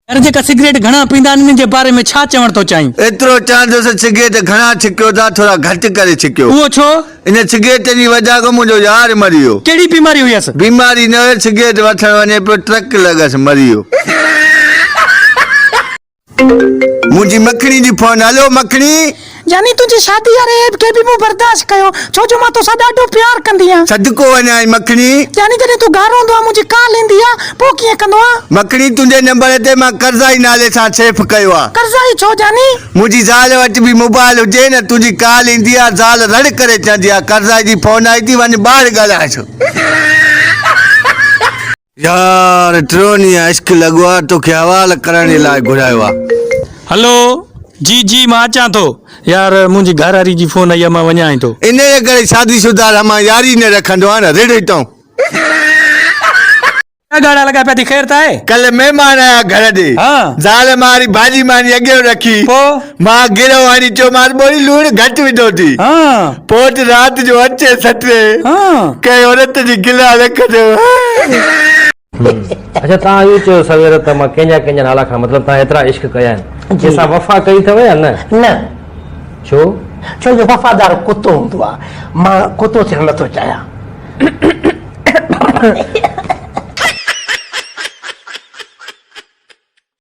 يار جيڪا سگريٽ گهڻا پيندا آهن انهن جي باري ۾ ڇا چوڻ ٿو چاهين؟ ايترو چوندس سگريٽ گهڻا ڇڪيو ٿا ٿورا گهٽ ڪري ڇڪيو. اهو ڇو؟ ان سگريٽن جي وجهه کان منهنجو يار مري ويو. ڪهڙي بيماري هيس؟ بيماري نه هيس سگريٽ وٺڻ وڃي پيو ٽرڪ لڳس مري ويو. منهنجي مکڻي جي فون هلو مکڻي. يعني تنهنجي شادي واري عيب کي به مون برداشت ڪيو ڇو جو مان توسان ڏاڍو پيار ڪندي آهيان. صدقو وڃانء مکڻي. يعني جڏهن تون گهر هوندو آهين منهنجي ڪال ايندي آ پوء ڪيئن ڪندو آهين؟ مکڻي تنهنجي نمبر تي مان قرضائي نالي سان سيف ڪيو آ. قرضائي ڇو جاني؟ منهنجي زال وٽ به موبائل هجي نه تنهنجي ڪال ايندي آ زال رڙ ڪري چوندي آ قرضائي جي فون آئي ٿي وڃ ٻاهر ڳالهائيس. يار ٽيون ڏينهن عشق لڳو آ توکي حوال ڪرڻ جي لاء گهرايو آ. هلو جي جي مان اچان ٿو. يار منهنجي گهر واري جي فون آئي آ مان وڃان ئي ٿو. انهيء ڪري شادي شده سان مان ياري نه رکندو آهيان نه رڙ هتئون. ڪهڙا ڳاڙها لڳا پيا ٿي خير ته آهي؟ ڪلهه مهمان آيا گهر ڏي. ها. زال ماري ڀاڄي ماني اڳيئون رکي. پوء؟ مان گرهو هڻي چيومانس ٻوري لوڻ گهٽ وڌو ٿي. ها. پوء ته رات جو اچي ستي. ها. ڪنهن عورت جي گلا رکندو. اڇا توهان اهو چيو سوير ته مان ڪنهن جا ڪنهن جا نالا کڻان مطلب توهان ايترا عشق ڪيا آهن. ڪنهن سان وفا ڪئي اٿو يا نه؟ نه. ڇو؟ ڇو جو وفادار ڪتو هوندو آهي. مان ڪتو ٿيڻ نٿو چاهيان.